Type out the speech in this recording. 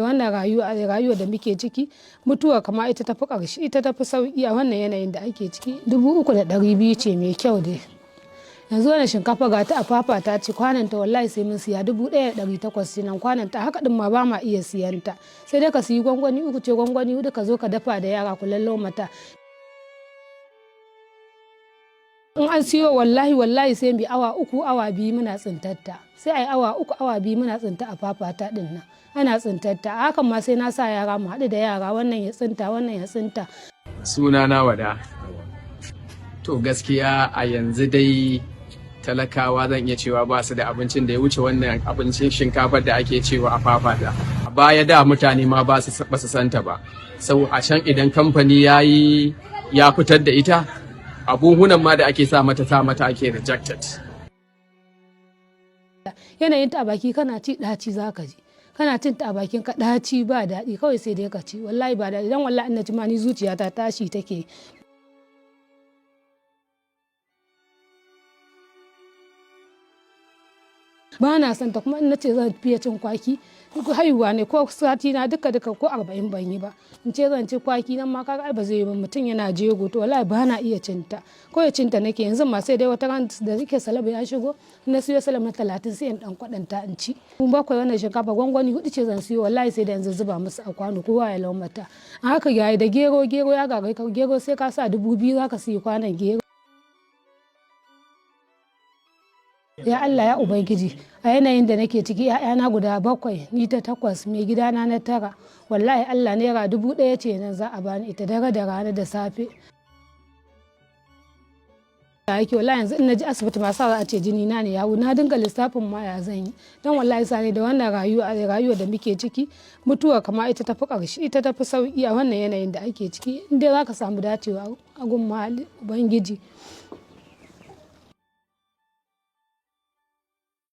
Wannan rayuwa da muke ciki, mutuwa kama ita tafi ƙarshe, ita tafi sauƙi a wannan yanayin da ake ciki. 3,200 ce mai kyau dai. Yanzu wannan shinkafa ga ta a fafata ce, kwananta wallahi sai mun siya 1,800 nan kwananta, haka din ma ba ma iya siyanta. Sai dai ka siyi gwangwani uku ce, gwangwani hudu, ka zo ka dafa da yara ku mata. In an siyo, wallahi wallahi sai mu awa 3, awa 2 muna tsintatta. Sai ai awa 3, awa 2 muna tsinta a fafata din nan, ana tsintatta. Hakan ma sai na sa yara mu haɗu da yara, wannan ya tsinta, wannan ya tsinta. Suna na Wada. To, gaskiya a yanzu dai talakawa zan iya cewa ba su da abincin da ya wuce wannan abincin shinkafar da ake cewa a fafata. A baya da mutane ma ba su santa ba sau a can. Idan kamfani ya yi ya fitar da ita, abubuwan ma da ake sa mata ake rejected. Yanayin ta a baki, kana ci ɗaci zaka ji. Kana cin ta a bakin ka, ɗaci, ba daɗi, kawai sai dai ka ci. Wallahi ba daɗi, dan wallahi ina ci ma ni zuciyata tashi take. Ba na son ta. Kuma in nace zan fiye cin kwaki, haihuwa ne ko sati na duka duka ko 40 ban yi ba, in ce zan ci kwaki nan ma kaga ai ba zai yi ba, mutum yana jego. To wallahi ba na iya cinta, ko ya cinta nake yanzu ma sai dai wata ran da nake salaba ya shigo, na siyo salaba na 30, sai in dan kwadanta in ci. Mun bakwai, wannan shinkafa gwangwani hudu ce zan siyo, wallahi sai da yanzu zuba musu a kwano, kowa ya laumata. Haka yayi da gero. Gero ya gagari ka, gero sai ka sa 2,000 zaka siyi kwanon gero. Ya Allah, ya Ubangiji, a yanayin da nake ciki, ‘ya'yana guda bakwai, ni ta takwas, mai gidana na tara. Wallahi Allah, naira 1,000 ce nan za a bani ita dare da rana da safe. Yake wallahi yanzu in na ji asibiti ma sa za a ce jini na ne yawo, na dinga lissafin ma ya zan yi. Don wallahi sani da wannan rayuwa da muke ciki, mutuwa kama ita tafi ƙarshe, ita tafi sauƙi a wannan yanayin da ake ciki, in dai za ka samu dacewa a gun Ubangiji.